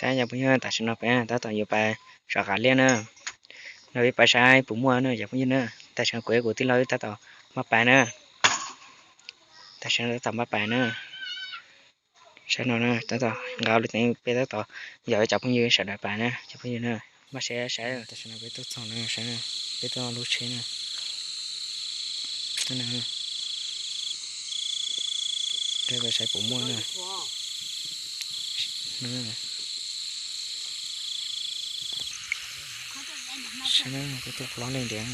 Cov phooj ywg, tam sim no peb tab tom yuav pais tsom qav liaj na. No peb pais saib puas muaj na cov phooj ywg na. Tam sim no kuv, kuv tij laug wb tab tom npaj pais na. Tam sim no tab tom npaj pais na. Saib no na, tab tom nqa lub teeb, peb tab tom yog cov phooj ywg sawv daws pais na cov phooj ywg na. Npaj saib, saib tam sim no peb tuaj txog na, saib, peb tuaj lub tsheb na. Saib puas muaj na. Saib, peb tuaj hlob li ntiav.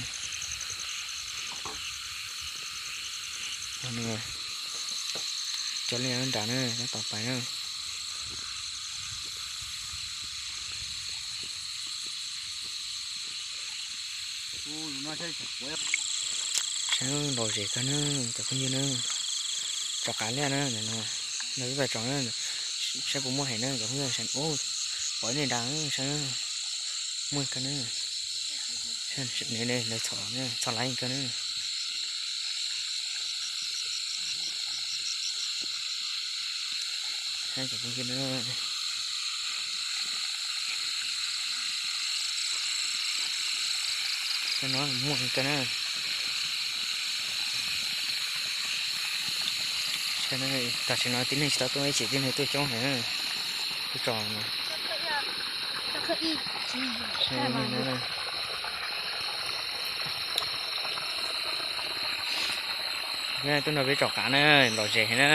Cov liaj nram na, tab tom pais na. Saib lom zem kawg na cov phooj ywg na. Tsom qav liaj na, no peb pais tsom na, saib puas muaj heev na cov phooj ywg. Pom ib niag nrad, saib, muaj kawg na. Lawv txhom, txhom laiv kawg na. Saib cov phooj ywg na. Saib no muaj kawg na. Tam sim no tib neeg tsis tau tuaj ib chim, tib neeg tuaj coob heev. Tuaj tsom na. Tuaj nrog peb tsom qav na, lom zem heev na.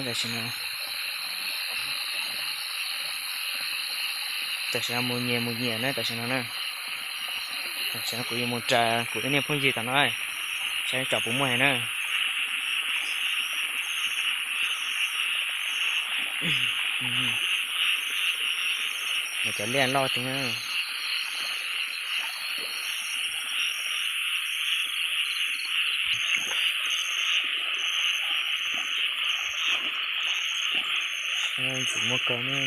Tam sim no, tam sim no mus nyias mus nyias na tam sim no na. Tam sim no kuv yuav mus raws kuv ib niag phooj ywg tom no, saib tsom puas muaj heev na. Cov liaj loj tiag na. Ntxim muaj kawg na.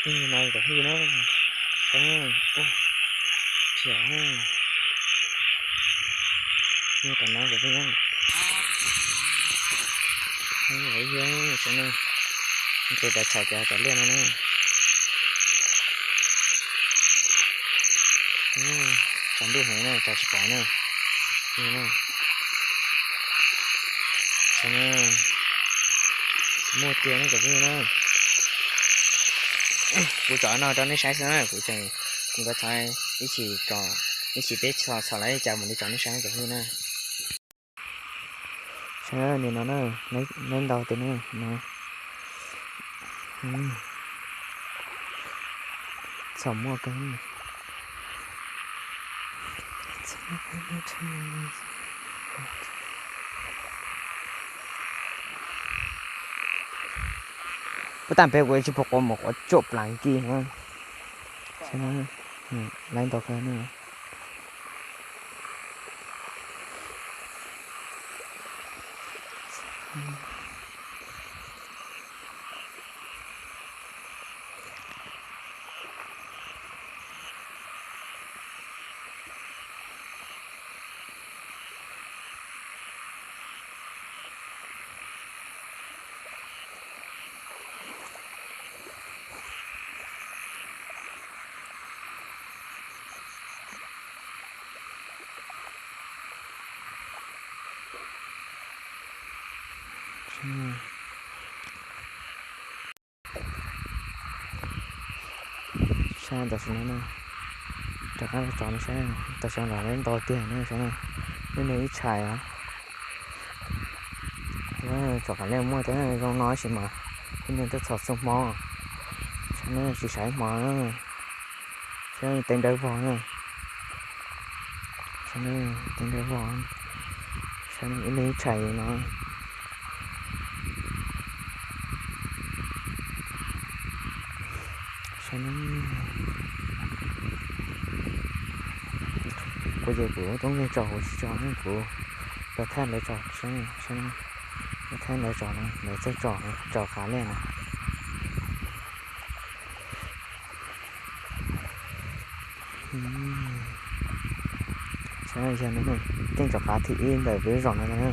Ib no cov phooj ywg na, saib, ua, thiab, ib tom no cov phooj ywg, saib na, nqis pais txhom cov, cov liaj no na. Tsaus ntuj heev na, tsaus tsis pom na. Muaj tiag na cov phooj ywg na. Kuv tsom no rau nej saib xwb na, kuv tseem, kuv nkawd txhom ib chim, ib chim peb txhom, txhom lawm ib cas mam li tsom nej saib cov phooj ywg na. Saib nim no na, neb ntau tiag na no. Txhom muaj kawg. Puab tag pem kuv tsis pom quav mus quav cuam plas kis. Laiv ntau kawg na. Saib tam sim no, rov qab los tsom no saib, tam sim no los laiv ntau tiag na saib na, ib leeg ib tshais os. Tsom qav liaj muaj thiab zoo no tab sis mas ib leeg twb txhom txhua hmo, saib na, tsis sawv ib hmo na. Saib teeb dawb vog na. Saib teeb dawb vog. Saib ib leeg ib tshais no. Saib, kuv ces kuv tub nkeeg tso, kuv tsis tso, kuv rau thaij lawv tso, saib, rau thaij lawv tso, lawv txawj tso, tso qav liaj na. Saib yog no, tej cov qav thib ib ntawm peb zos no na.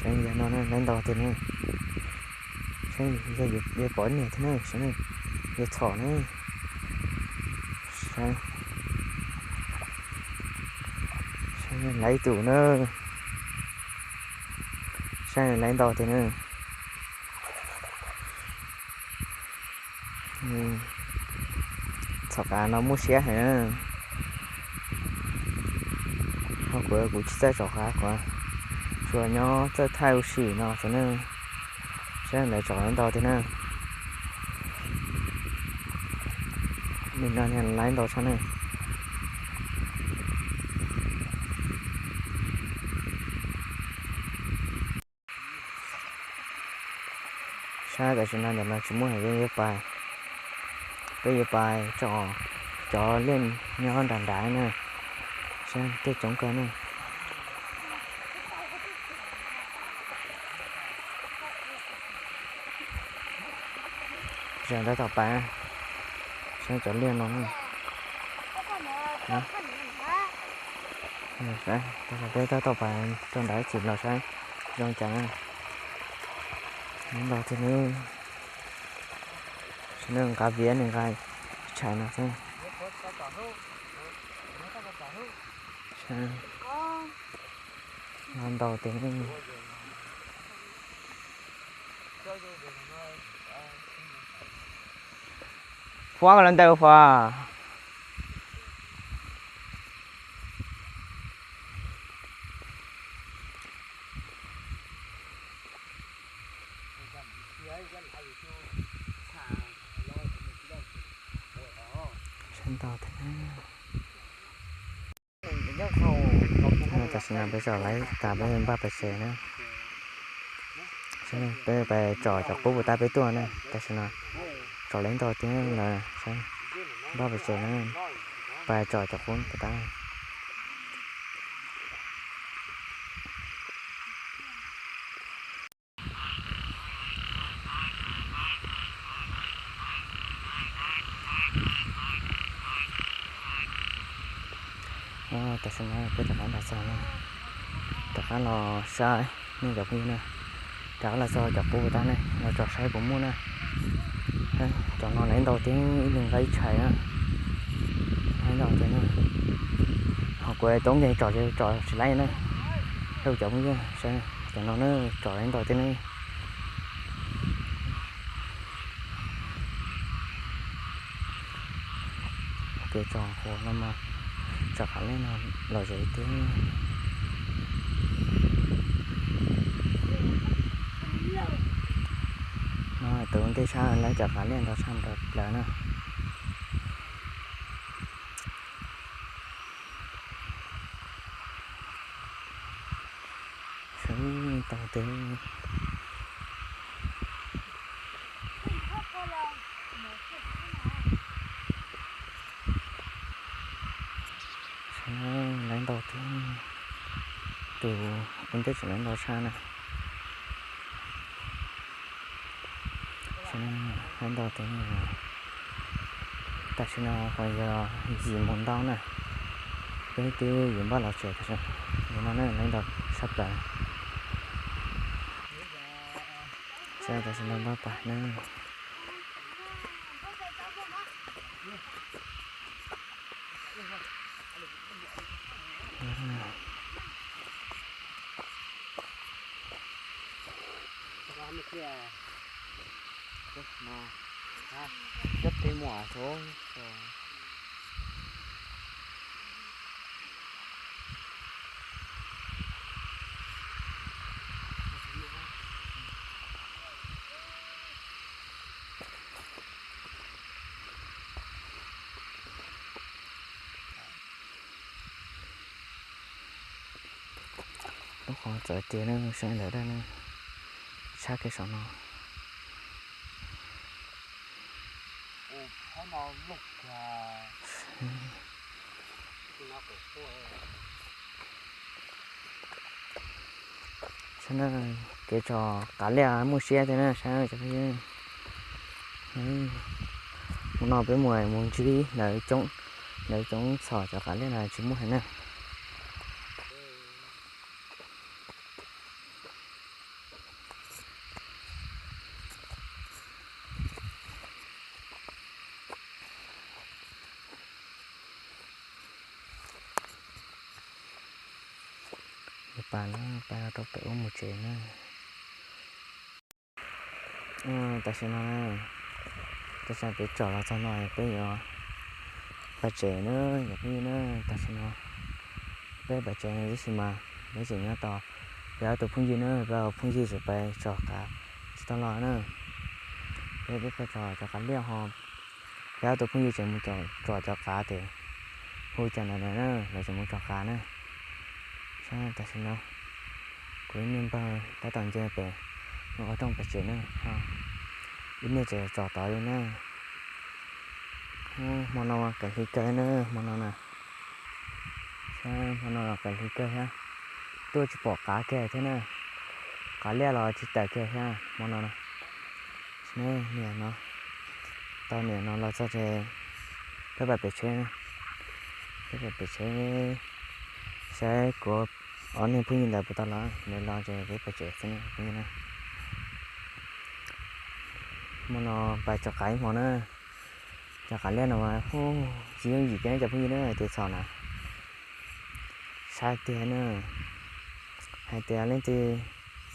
Saib yog no na, laiv ntau tiag na. Saib yog yuav pom niag thiab na, saib na, yuav txhom na. Saib, saib laiv tus na. Saib laiv ntau tiag na. Txhom qav no muaj siab heev na. Ho kuv, kuv tsis txawj txhom qav, kuv tsuas nyob txawj thaij ua si no xwb na. Saib lawv txhom laiv ntau tiag na. Nim no laiv ntau tshaj na. Saib tam sim no ntawm no tsis muaj, peb yuav pais, peb yuav pais tsom cov liaj nyob nram nrad na. Saib tej coob kawg na. Zaum ntawd tau pais, saib cov liaj no. Peb tab tom pais rau nrad ib chim los saib zoo cas. Nws los tiag, nws nqa viav, nws nqa tshais no xwb. Los ntau tiag. Huab los ntau huab. Sab ntau thiab. Tam sim no peb tsom laiv tas peb npaj pais tsev na. Peb pais tsom cov qub puas tab peb tuaj na. Tam sim no tsom laiv ntau tiag lawm, npaj pais tsev na, pais tsom cov qub puas tab. Tam sim no peb rov qab los txog na, rov qab los saib nej cov phooj ywg na, rov qab los txog cov qub puas tab ne, los tsom saib puas muaj na. Cov no laiv ntau tiag, ib leeg nqa ib tshais na. Laiv ntau tiag na. Ho kuv toob nkeeg tsom ces tsom tsis laiv na. Cov phooj ywg saib cov no na, tsom laiv ntau tiag na. Kev tsom qhuav no mas tsom qav liaj no lom zem tiag. No tus ntej tshaj lawv cov qav liaj ntau tshaj plaws na. Sawv tau tiag. Laiv ntau tiag. Tus ua ntej tseem laiv ntau tshaj na. Laiv ntau tiag. Tam sim no yog yim moos ntau na. Peb twb yuav npaj los tsev tam sim no na, laiv ntau tshaj plaws. Saib tam sim no npaj pais na. Lub qhov txawv tiag na, saib ntawd daj na, tshab kiag saum no. Saib na, kev tsom qav liaj muaj siab tiag na, saib cov phooj ywg. Mus no peb mus, mus ntsib lawv coob, Lawv coob txhom cov qav liaj no tsis muaj heev na. Pais no, pais no rau pem ub mus tsev na. Tam sim no, tam sim no peb tsom los txog no peb yuav pais tsev na, cov phooj ywg na. Tam sim no peb pais tsev no tab sis mas peb tseem nyob tos peb ob tug phooj ywg na, peb ob tug phooj ywg tseem pais tsom qav tsis tau los na. Peb, peb pais tsom cov qav liaj ho, peb ob tug phooj ywg tseem mus tsom cov qav ces hu cov ntawd na, lawv tseem mus tsom qav na. Saib tam sim no kuv ib niag npawg tab tom nce pem ua rooj pem tsev na, ib niag tseem tsom tod li na. Hmo no mas qis hli kawg na, hmo no na. Hmo no los qis hli kawg thiab, tuaj tsis pom qav kiag thiab na. Qav liaj los tsis tawm kiag thiab hmo no na. Niam no, tau niam no los txog ces peb pais pem tsheb, peb pais pem tsheb saib kuv ob niag phooj ywg ntawd puas tau los, lawv los ces peb pais tsev xwb na phooj ywg na. Hmo no pais tsom qav ib hmo na. Cov qav liaj no mas tsis yooj yim kiag cov phooj ywg na, tias txhom na. Saib tiag na, hais tias leej twg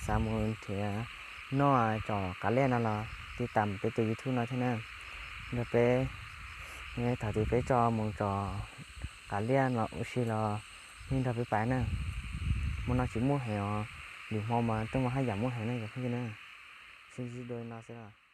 xav mus nrhiav noj tsom qav liaj no los tiv tam peb tus YouTube no thiab na. Nrog peb, thaum twg peb tso mus tsom qav liaj los ua si los yeej nrog peb pais na. Hmo no tsis muaj heev os, lwm hmo mas rooj mas haj yam muaj heev na cov phooj ywg na. Sib ntsib dua li no xwb os.